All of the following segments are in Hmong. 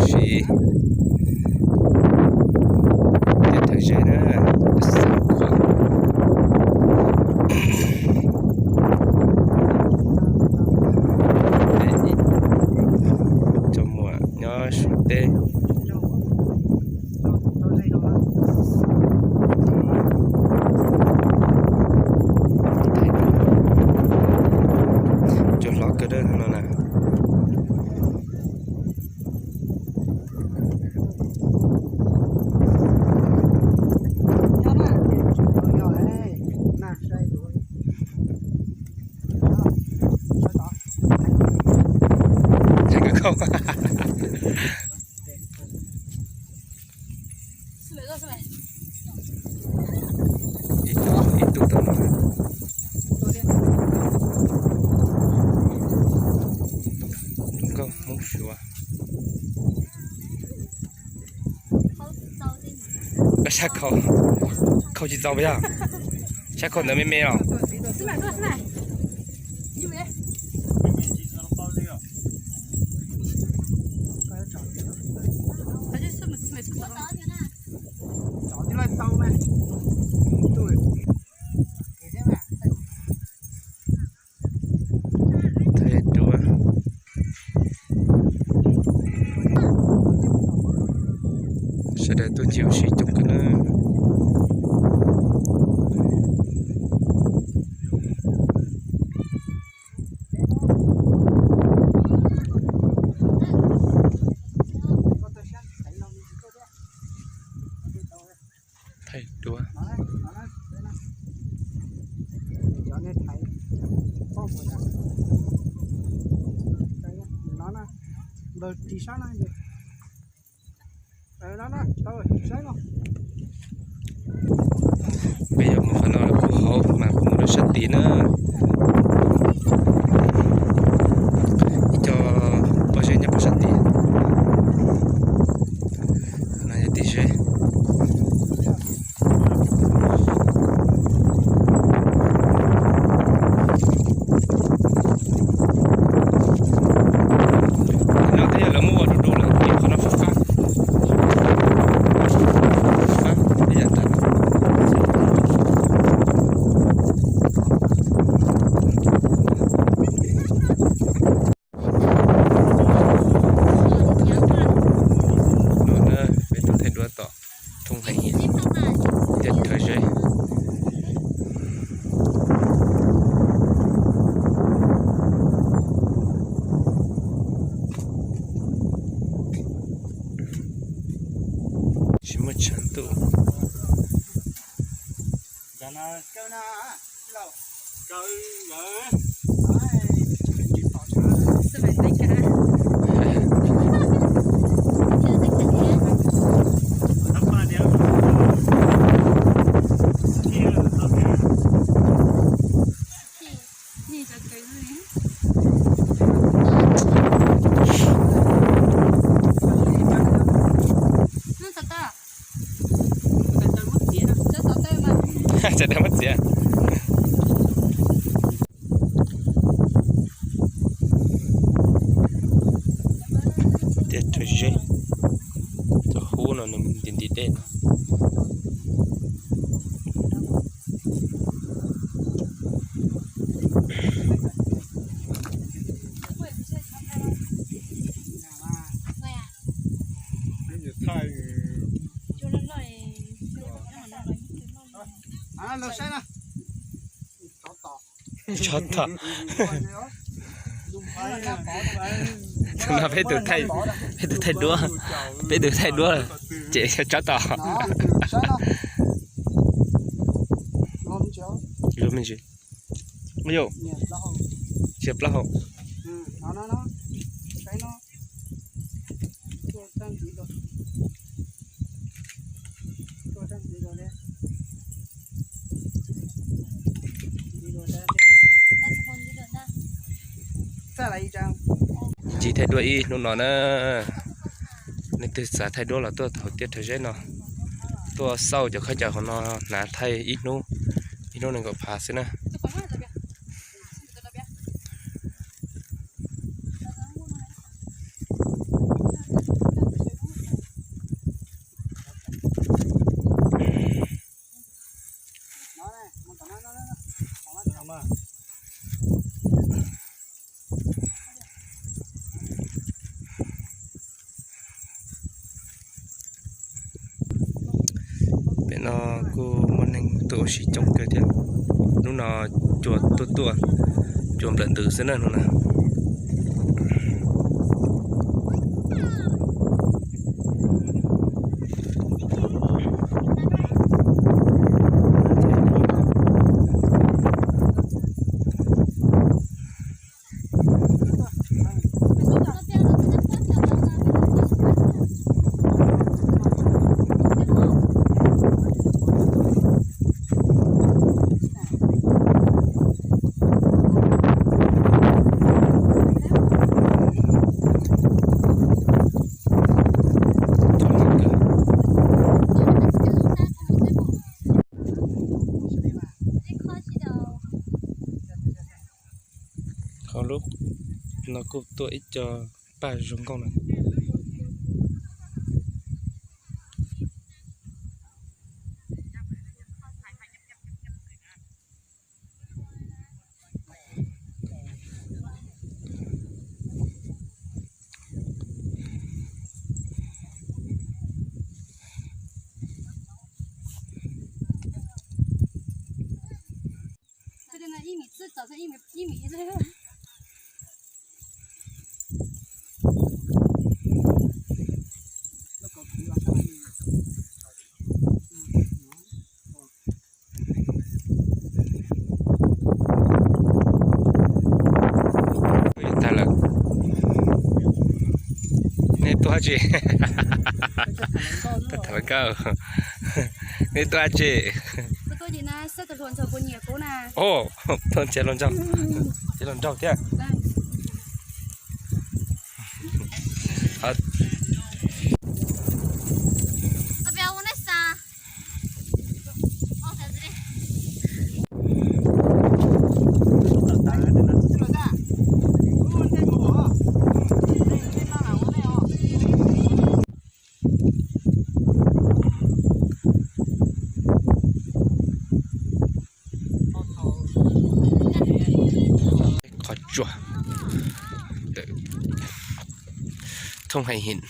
Sib, tiaj Thawj Zeb na, xa khuam. Cov muam nyob Suav teb. Cua hlob kawg no na. Ib tug tau no. Nkauj Hmoob Suav. Sab khau, khau tsis txaus puas yog? Sab khau ntawd me me os. Thaij duab. Sawv daws tuaj ncig ua si coob kawg na. Thaij duab. Peb yuav mus qhov no los kuj hauv mas kuv mus rau sab tid na. Ib co pob zeb nyob puag sab tid. No yog tim zeb. No twb yog lawv muab ua du du lawm ces qhov no fab fab, fab ib yam ntag. No na, peb tuaj thaij duab tom thoob heev, tiaj Thawj Zeb. Tsis muaj tshav ntuj. Txawv tawv muab txiav. Tiaj Thawj Zeb, cov hub no nws nti nti dej no. Tsov tom. Tus no peb tus thaij, peb tus thaij duab, peb tus thaij duab ces tsov tom. Ua me ntsis. Ua yau, tsis plaub hau. Ncig thaij duab ib hnub no na. Leej twg xav thaij duab los tuaj hauv tiaj Thawj Zeb no, tuaj xauj cov khaub ncaws hauv no hnav thaij ib hnub, ib hnub nees nkaum phav xwb na. Kuj muaj neeg tuaj ua si coob kawg thiab. Hnub no cua tuaj tuaj, cua nplawm ntws xwb na hnub no. Qhov lub no kuj tuaj ib co paj zoo nkauj na. Tag lawm. Nej tuaj dab tsi? Tham nkauj. Nej tuaj dab tsi? Tuaj nrhiav hluas nraug. Nrhiav hluas nraug thiab. Qhov tsua, thoob heev heev.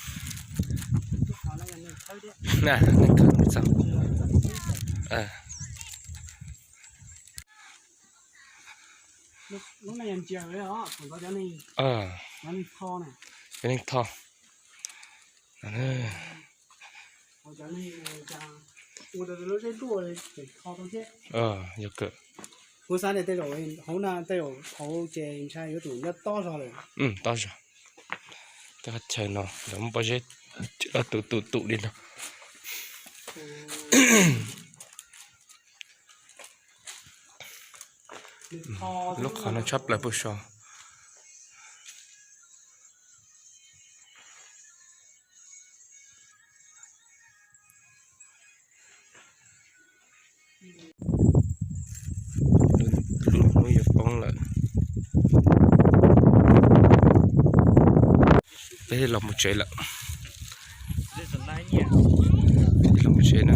Cov neeg thoj. Yog kawg. Kuv xav tias tej zaum hauv na, tej zaum hauv ces ntshai yuav tsum nyob tob zog lawm. Tob zog. Tej qhov chaw no lawv muab pob zeb tus tus tus li no. Lub qhov no tshaj plaws puag so. Lub hnub yuav poob lawm. Peb los mus tsev lawm. Peb los mus tsev na.